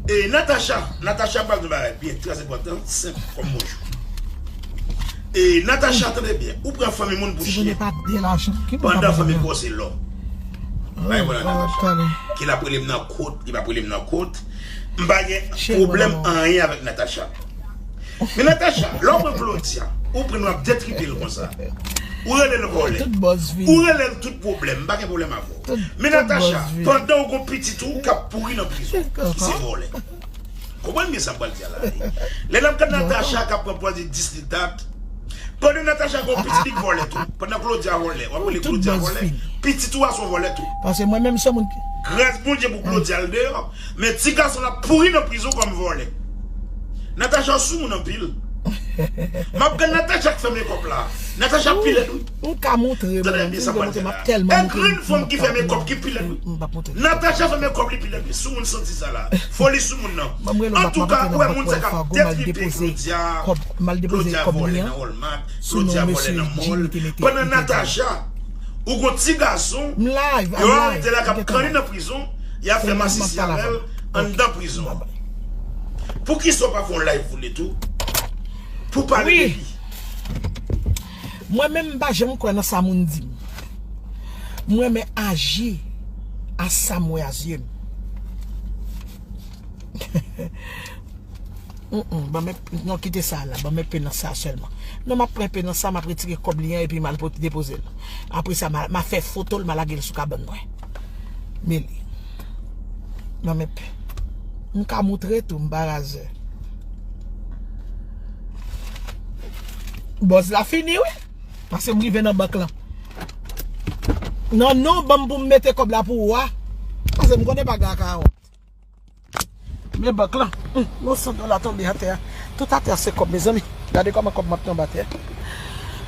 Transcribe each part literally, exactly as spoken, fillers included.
E Natacha, Natacha pral di yon bagay byen trè enpòtan, senp kòm bonjou. E Natacha, tande byen, ou pran fanmi moun pou chen. Pandan fanmi pwose lò. Bay mwen la Natacha. Ke l ap rele m nan kot, li p ap rele m nan kot. M pa gen pwoblèm anyen avèk Natacha. Men Natacha, lè w pran Claudia, ou pran l w ap detripe l konsa. Ou rele l vòlè. Ou rele l tout pwoblèm, m pa gen pwoblèm avè w. Men Natacha, pandan w gon pitit ou k ap pouri nan prizon, ki se vòlè. Konprann byen sa m pral di a la. Lè n ap gad Natacha k ap pran pòz li dislitat, pandan Natacha gon pitit li k vòlè tou. Pandan Claudia vòlè, w ap rele Claudia vòlè. Pitit ou a se yon vòlè tou. Paske mwen menm se moun ki. Gras Bondye pou Claudia l deyò. Men ti gason l ap pouri nan prizon kòm vòlè. Natacha sou moun anpil. M ap gad Natacha k fè mekòp la. Natacha pi lèd wi. M ka montre mwen menm, si m vle montre m ap tèlman montre. Grenn fanm ki fè mekòp ki pi lèd wi. Natacha fè mekòp li pi lèd wi. Sou moun santi sa la. Foli sou moun nan. Antouka, ou wè moun sa k ap detripe Claudia. Claudia vòlè nan Walmart. Claudia vòlè nan mall. Pandan Natacha, ou gon ti gason. Yo arete la k ap kanni nan prizon. Y ap fè masisi avè l anndan prizon an. Poukisa w pa fè yon live pou li tou? Pou pale de li. Mwen menm m pa janm kwè nan sa moun di m. Mwen renmen aji a sa m wè a zye m. Mm, mm, ban mwen, non, kite sa la, ban mwen pen nan sa sèlman. Non, m ap pran pen nan sa, m ap retire kòb li an epi m al pot-, depoze l. Apre sa, m a, m a fè foto l, m a lage l sou kabann mwen. Men li. Ban mwen pen. M ka moutre tou, m pa razè. Bòz la fini, wi. Paske m rive nan bank lan. Non, non, ban m pou m mete kòb la pou ou a. Paske m konnen pa gen akawont. Men bank lan. Hum, yon san dola tonbe atè a. Tout atè a se kòb, mezanmi. Gade kòman kòb m ap tonbe atè.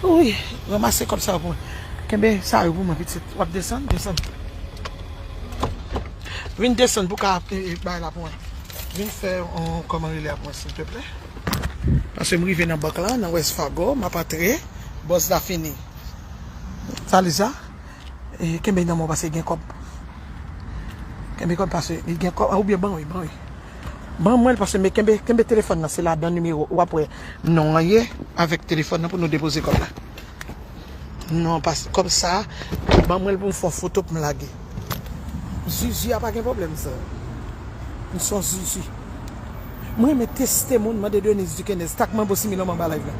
Wi, ranmase kòb sa yo pou mwen. Kenbe sa yo pou mwen, pitit. W ap desann, desann. Vin desann pou ka, e, e, bay la pou mwen. Vin fè yon, kòman rele a pou mwen, silteplè. Paske m rive nan bank la, nan Wells Fargo, m ap antre. Bòz la fini. Sa li sa? E, kenbe nan men w paske gen kòb. Kenbe kòb paske li gen kòb. Oubyen ban wi, ban wi. Ban mwen l paske men kenbe, kenbe telefòn nan, se ladan nimewo w ap wè non an ye avèk telefòn nan pou nou depoze kòb la. Non, pas, kòb sa, ban mwen l pou m fè yon foto pou m lage. Zuzu a pa gen pwoblèm sa. M se yon zuzu. Mwen renmen teste moun, mande Denise Duquesne, tak manbo similòm anba live la.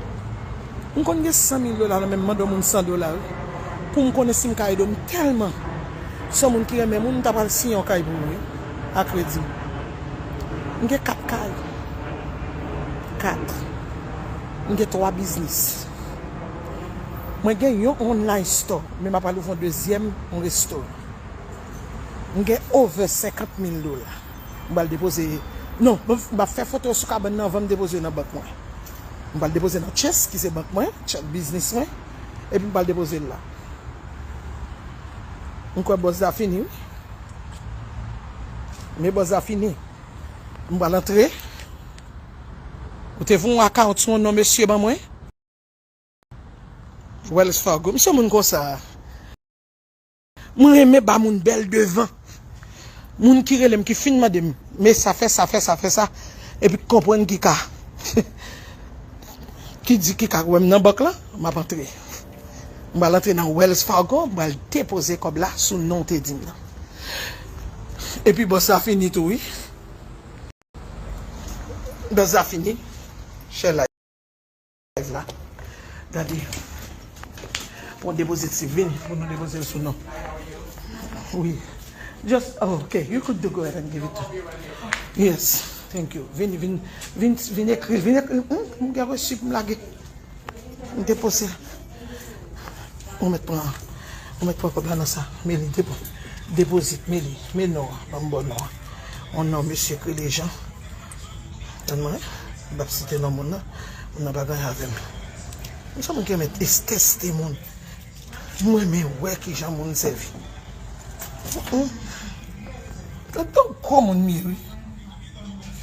M konn gen san mil dola nan men m, mande yon moun san dola, wi. Pou m konnen si m ka ede w, m tèlman. Se yon moun ki renmen moun, m ta pral siyen yon kay pou ou, wi. A kredi. M gen kat kay. Kat. M gen twa biznis. Mwen gen yon online store, men m ap pral ouvri yon dezyèm, yon restoran. M gen over senkant mil dola. M pral depoze, non, m, m ap fè foto yo sou kabann nan anvan m depoze yo nan bank mwen. M pral depoze nan Chase, ki se bank mwen, Chase biznis mwen, epi m pral depoze l la. M kwè bòz la fini, wi. Men bòz la fini. M pral antre. Ou te voye yon akawont sou yon non mesye ban mwen. Wells Fargo. M se moun konsa. Mwen renmen ba moun bèl devan. Moun ki rele m, ki fin mande m, men sa fè sa, fè sa, fè sa, epi k konprann ki ka. Ki di ki ka wè m nan bank lan, m ap antre. M pral antre nan Wells Fargo, m pral depoze kòb la sou non w te di m nan. Epi bòz la fini tou, wi. Bòz la fini. Chè la. Live la. Gade. Pou depoze ti vin, pou nou depoze l sou non. Wi. Just, oh, okay, you could do, go ahead and give it to. Yes, thank you. Vin, vin, vin, vin ekri, vin ekri. Hmm, m gen resi pou m lage. M depoze. Ou mèt pran, ou mèt pran kòb la nan sa. Meli, depo, depozit, Meli. Men non an, ban m ba w non an. On non, mesye k rele Jan. Tann mwen, m p ap site non moun nan. Moun nan pa gen anyen avè m. M se moun ki renmen tes-, teste moun. M renmen wè kijan moun sèvi. Mm, mm. Gade yon gwo moun m ye, wi.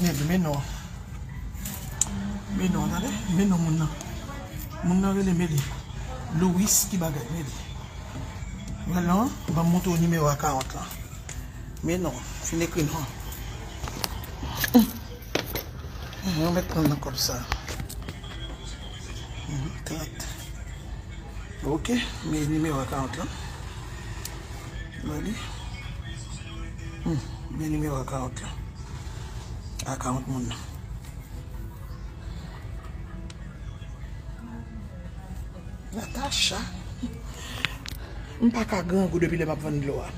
Men, men non. Men non, tande. Men non moun nan. Moun nan rele Meli. Louis ki bagay, Meli. Wè non, ban m montre w nimewo akawont lan. Men non, fin ekri non. Mwen mèt pran nan kòb sa. Mhm, trant. Ok, men nimewo account lan. Mwen li. Hmm, men nimewo account lan. Account moun nan. Natacha. M pa ka grangou depi lè m ap vann dlo a.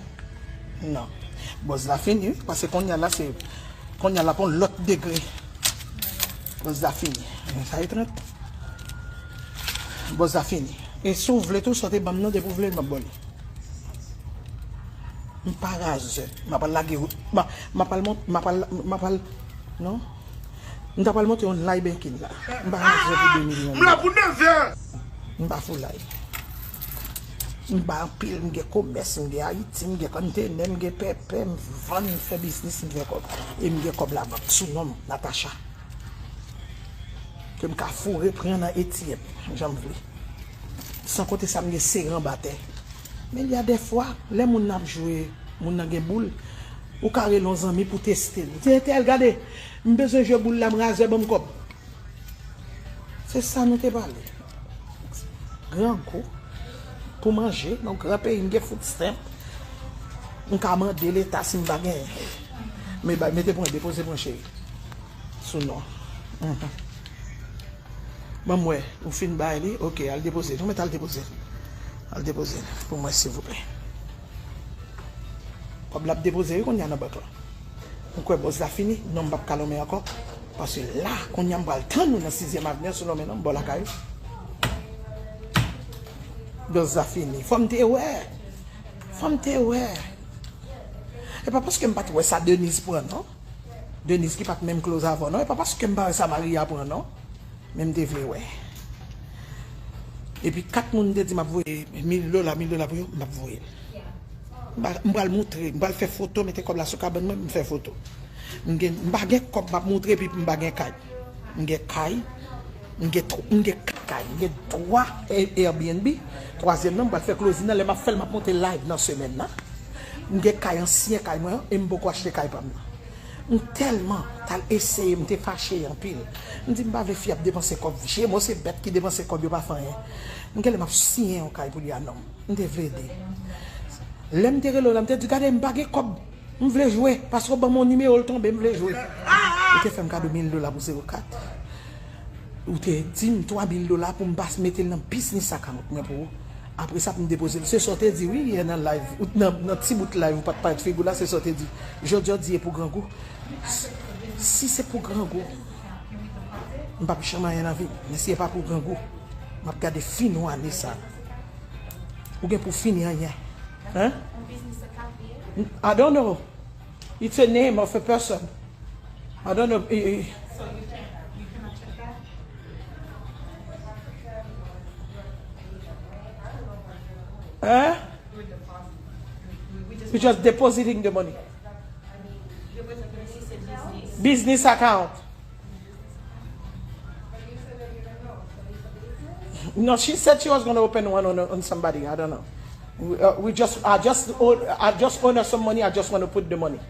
Non. Buzz la fini, wi, paske kounye a la se, kounye a la pran lòt degre. Buzz la fini. Sa e trant. Buzz la fini. E si w vle tou, sa w te ban m nan, depi w vle, m ap ba w li. M pa razè. M ap al lage, m a- m ap al mont, m ap al, m ap al, non. M t ap al monte yon lay banking la. M pa razè pou de milyon. M la pou nèf an. M pa foulay. M ba anpil, m gen komès, m gen Ayiti, m gen konntenè, m gen pèpè, m vann, m fè biznis, m fè kòb. E m gen kòb labank sou non m, Natacha. Ke m ka foure pran nan A T M, jan m vle. San konte sa, m gen seran batè. Men y a de fwa, lè moun nan ap jwe, moun nan gen boul, ou ka rele yon zanmi pou teste l. Ou di, "Entèl, gade, m bezwen jwe boul la, m razè, ban m kòb." Se sa nou te pale. Grangou. Pou manje, nan gran peyi, m gen food stamp. M ka mande Leta si m pa genyen. Men bay, mete pou mwen, depoze pou mwen, cheri. Sou non. Mhm. Ban m wè, ou fin bay li? Ok, al depoze. Non, mete al depoze. Al depoze pou mwen, silvouplè. Kòb la ap depoze, wi, kounye a nan bank la. M kwè buzz la fini, non m p ap ka lonmen ankò. Paske la, kounye a m pral tann ou nan Sizyèm Avni an sou lonmen non m bò lakay ou. Buzz la fini. Fò m te wè. Fò m te wè. E pa paske m pa t wè sa Denise pran, non. Denise ki pa t menm close avè w, non. E pa paske m pa wè sa Maria pran, non. Men m te vle wè. Epi kat moun te di m ap voye mil dola, mil dola pou yo, m ap voye l. M pa- m pral moutre, m pral fè foto, mete kòb la sou kabann mwen, m fè foto. M gen, m pa gen kòb m ap moutre epi m pa gen kay. M gen kay, m gen tw- m gen kat kay, m gen twa Air- Airbnb, twazyèm nan m pral fè closing nan, lè m ap fè l m ap monte live nan semèn nan. M gen kay ansyen kay mwen an, e m poko achte kay pa m nan. M tèlman t al eseye, m te fache anpil. M di, "M pa vle fi ap depanse kòb. Jemo se bèt ki depanse kòb, yo pa fè anyen." M genlè m ap siyen yon kay pou li a non m. M te vle ede. Lè m te rele w la, m te di, "Gade, m pa gen kòb. M vle jwe, paske w ban m yon nimewo, l tonbe, m vle jwe." Ou te fè m kado mil dola pou zewo kat. Ou te di m twa mil dola pou m pas mete l nan biznis account mwen pou ou. Apre sa pou m depoze l. Se sa w te di, wi, yè nan live, ou, nan, nan ti bout live ou pa t parèt figi w la, se sa w te di. Jodi a w di e pou grangou. Si se pou grangou, m p ap janm anyen nan vi m. Men si e pa pou grangou, m ap gade fin w ane sa. Ou gen pou fini anyen. Hein? I don't know. It's a name of a person. I don't know. Eh, eh. Hein? We just depositing the money. Business account. No, she said she was gonna open one on, on somebody. I don't know. We, uh, we just, I just, owe- I just owe her some money. I just want to put the money.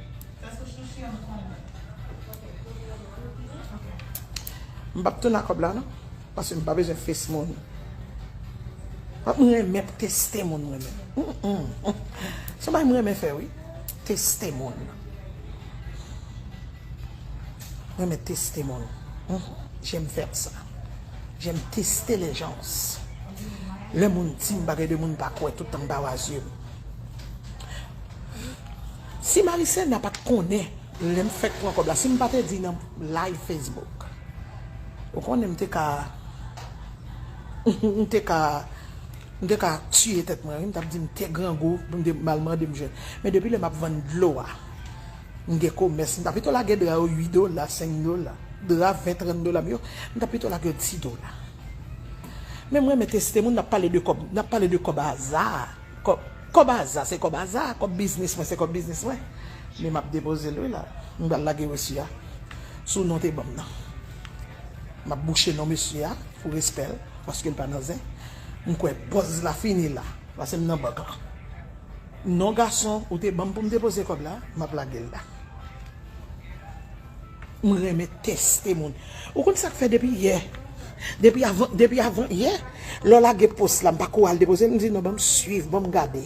M p ap tounen ak kòb la, non. Paske m pa bezwen face moun. Mwen renmen teste moun, mwen menm. Mm, mm, mm. Se yon bagay mwen renmen fè, wi. Teste moun. Mwen renmen teste moun. Mm. J'aime faire ça. J'aime tester les gens. Lè moun di m bagay de moun pa kwè, tout tan m pa wazye m. Si Marisena pa t konnen lè m fèk pran kòb la, si m pa te di nan live Facebook, ou konnen m te ka, m te ka, m te ka tiye tèt mwen, wi, m t ap di m te grangou, pou m te mal mande m jwenn. Men depi lè m ap vann dlo a, m gen komès, m ta pito lage dra yo uit dola, senk dola. Dra ven, trant dola m yo, m ta pito lage yo dis dola. Men mwen renmen teste moun, n ap pale de kòb, n ap pale de kòb aza. Kòb, kòb aza, se kòb aza, kòb biznis mwen, se kòb biznis mwen. Men m ap depoze l, wi, la. M pral lage resi a sou non te ban m nan. M ap bouche non mesye a pou respè l, paske l pa nan zen. M kwè buzz la fini la, paske m nan bank la. Non gason ou te ban m pou m depoze kòb la, m ap lage l la. M renmen teste moun. Ou konn sa k fè depi yè? Depi avan, depi avan yè, lè w lage post la, m pa ko al depoze l, m di non, ban m swiv, ban m gade.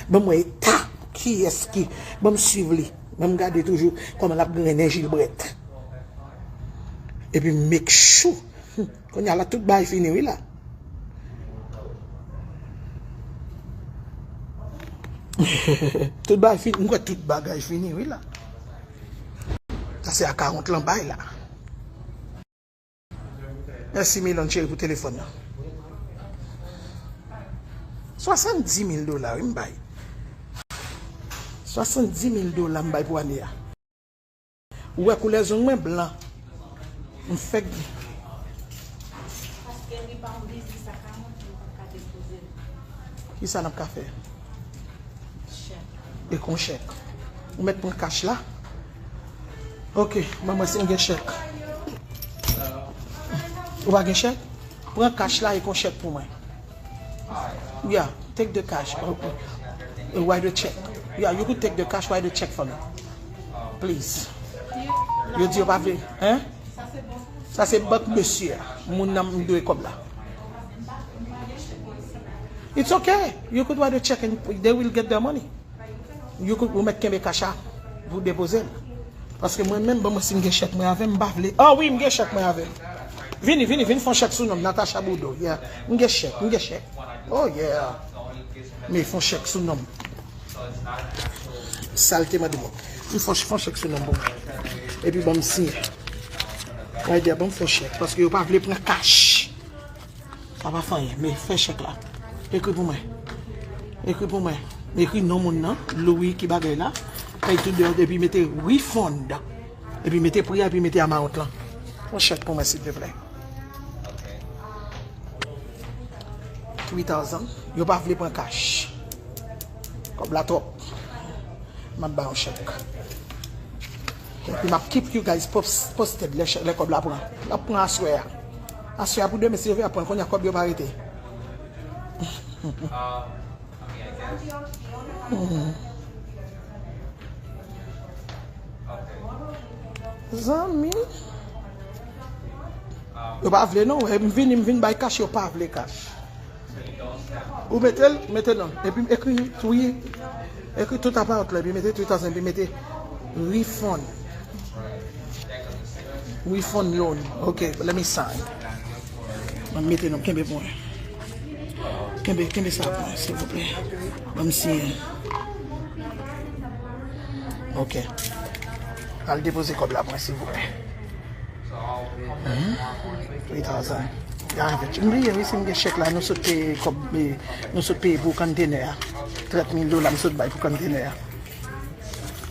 Ban m wè eta, kiyès ki, ban m swiv li. Ban m gade toujou kòman l ap grennen Jilbrèt. Epi m make sure. Kounye a la, tout bagay fini, wi la. Tout bagay fini, m kwè tout bagay fini, wi la. Sa se akawont lan bay la. Mèsi Milon cheri pou telefòn nan. Swasanndimil dola, wi, m bay. Swasanndimil dola m bay pou ane a. Ou wè koulè zong mwen blan. M fèk. Paske li pa yon biznis a karant mil, ou pa ka depoze l. Kisa n ap ka fè? Chèk. E kon chèk. Ou mèt pran kach la? Ok, ban mwen si m gen chèk. Ou pa gen chèk? Pran kach la e kon chèk pou mwen. Yeah, take the cash. Uh, uh, write the check. Yeah, you could take the cash, write the check for me. Please. Yo di yo pa vle, hein? Sa se bank mesye a. Moun nan m dwe kòb la. It's okay. You could write a check and they will get their money. You could, ou mèt kenbe kach la pou depoze l. Paske mwen menm, ban mwen si m gen chèk mwen avè m, m pa vle. Oh wi, m gen chèk mwen avè m. Vini, vini, vini fè yon chèk sou non m, Natacha Boudreau. Yeah. M gen chèk, m gen chèk. Oh yeah. Men fè yon chèk sou non m. Sa l te mande mwen. M fè, fè yon chèk sou non m pou mwen. Epi ban m siyen. Mwen di a ban m fè yon chèk. Paske yo pa vle pran kach. Sa pa fè anyen, men fè chèk la. Ekri pou mwen. Ekri pou mwen. Ekri non moun nan, Louis ki bagay la. Fè tout deyò epi mete refund. Epi mete pri a, epi mete amount lan. Fè yon chèk pou mwen, silvouplè. Three thousand. Yo pa vle pran kach. Kòb la twòp. M ap ba yon chèk. Epi m ap keep you guys pos- posted lè, chè- lè kòb la pran. L ap pran aswè a. Aswè a pou demen, si yo vle ap pran. Kounye a kòb yo pa rete. Hmm. Zanmi. Yo pa vle non. M vini, m vin bay kach, yo pa vle kach. Ou mete l, mete non. Epi ekri three, ekri tout amount la, epi mete three thousand, epi mete refund. Refund loan. Ok, let me sign. Mwen mete non, kenbe pou mwen. Kenbe, kenbe sa pou mwen, silvouplè. Ban m siyen. Ok. Al depoze kòb la pou mwen, silvouplè. Hmm? Three thousand. Ya, m bliye wi si m gen chèk la, nou sot peye kòb, eh, nou sot peye pou konntenè a. Trant mil dola m sot bay pou konntenè a.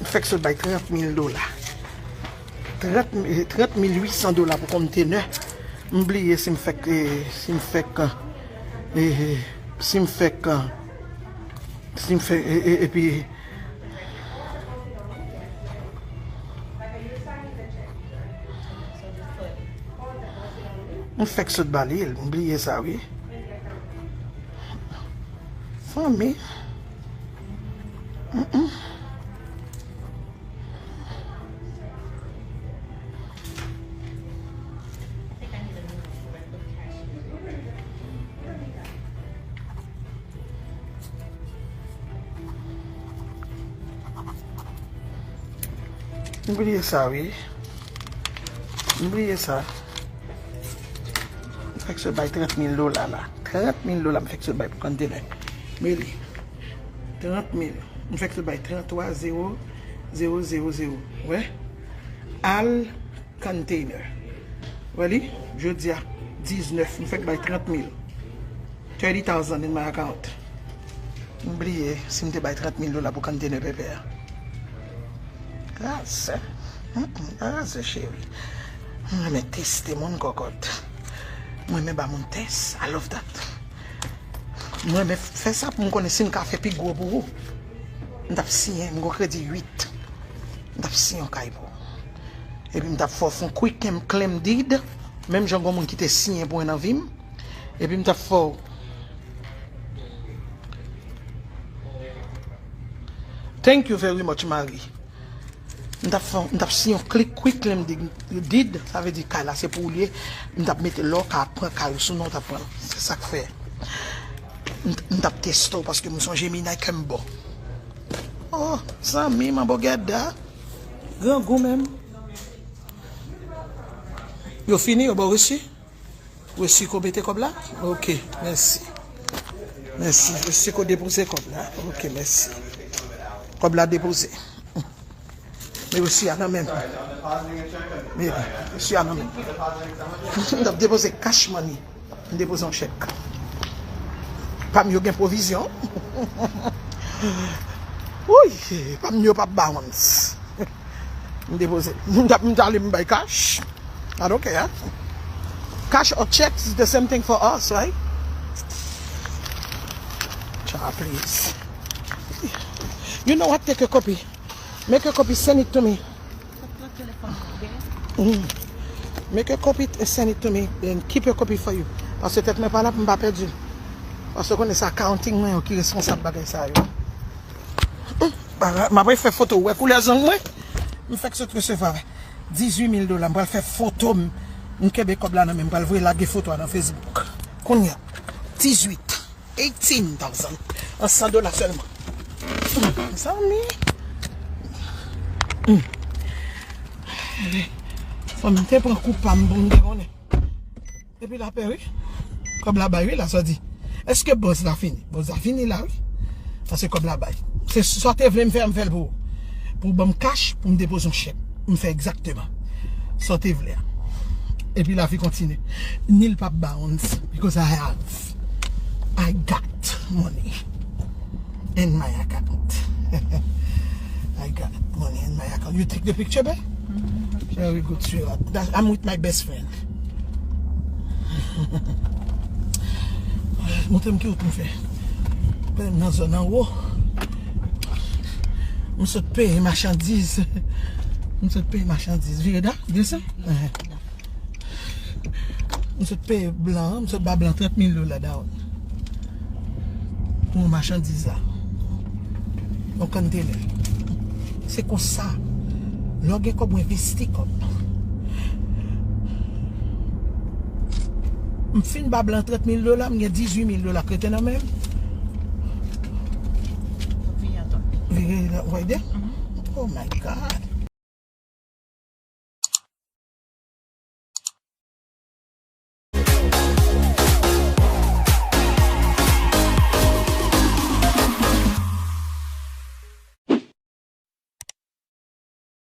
M fèk sot bay trant mil dola. Trant, eh, trant mil uit san dola pou konntenè. M bliye si m fèk, eh, si m fèk, eh, eh, si m fèk, eh, si m fèk, eh, eh, epi M fèk sot ba li, m bliye sa wi. Fanmi. Mm-mm. M bliye sa wi. M bliye sa. M fèk sot bay trant mil dola la. Trant mil dola m fèk sot bay pou konntenè. Men li. Trant mil. M fèk sot bay trant twa zewo zewo zewo zewo. Wè? Al container. Wè li? Jodi a diznèf, m fèk bay trant mil. Thirty thousand in my account. M bliye si m te bay trant mil dola pou konntenè pèpè a. Raz. Mm, mm, raz, cheri. M renmen teste moun kòkòt. M renmen ba moun tès. I love that. M renmen fè sa pou m konnen si m ka fè pi gwo pou ou. M t ap siyen, m gon kredi uit. M t ap siyen yon kay pou ou. Epi m t ap fè w fè yon quick claim, claim deed, menm jan gon moun ki te siyen pou mwen nan vi m. Epi m t ap fè w. Thank you very much, Marie. M t ap fè, m t ap si yon klik quick claim deed, sa vle di kay la se pou ou l ye. M t ap mete lè w ka pran kay ou sou non w t ap pran l. Se sa k fè. M t ap teste w paske m sonje Minay kè m bon. Oh, zanmi, manbo gèda. Grangou menm. Yo fini, yo ba w resi? Resi ko mete kòb la? Ok, mèsi. Mèsi. Resi ko depoze kòb la? Ok, mèsi. Kòb la depoze. Men resi a nan men m. Men resi a nan men m. M t ap depoze cash money. M depoze yon chèk. Pa m yo gen pwovizyon. Wouy, pa m yo p ap bounce. M depoze. M t ap, m t ale m bay cash. I don't care. Cash or checks is the same thing for us, right? Child, please. You know what? Take a copy. Make a copy, send it to me. Mm. Make a copy and send it to me. Then keep a copy for you. Paske tèt mwen pa la pou m pa pèdi. Paske konnen se accounting mwen yo ki responsab bagay sa yo. Mm. Bagay, m apre fè foto, ou wè koulè zong mwen? M fèk sot resevwa dizuit mil dola. M pral fè foto m. M kenbe kòb la nan men m, m pral voye lage foto a nan Facebook. Kounye a, dizuit, eighteen thousand. An san dola sèlman. Hmm, zanmi. Hmm. Fò m te pran kou pa m pou m te konnen. Epi lapè, wi. Kòb la bay, wi, la, sa di. Èske buzz la fini? Buzz la fini la, wi. Paske kòb la bay. Se sa w te vle m fè, m fè l pou ou. Pou w ban m cash, pou m depoze yon chèk. M fè egzakteman sa w te vle a. Epi lavi kontinye. Nil p ap bounce, because I have, I got money in my account. I got money in my account. You take the picture, babe? Very good, sweetheart. That, I'm with my best friend. Montre m ki wout m fè. Pandan m nan zòn anwo. M sot peye machandiz. M sot peye machandiz. Vire da, desann. Ehe. M sot peye blan an, m sot ba blan trant mil dola, dawòn. Pou yon machandiz la. Yon container. Se konsa. Lè w gen kòb, ou envesti kòb. M fin ba blan trant mil dola, m gen dizuit mil dola k rete nan men m. Vire la, w ede? Oh my God.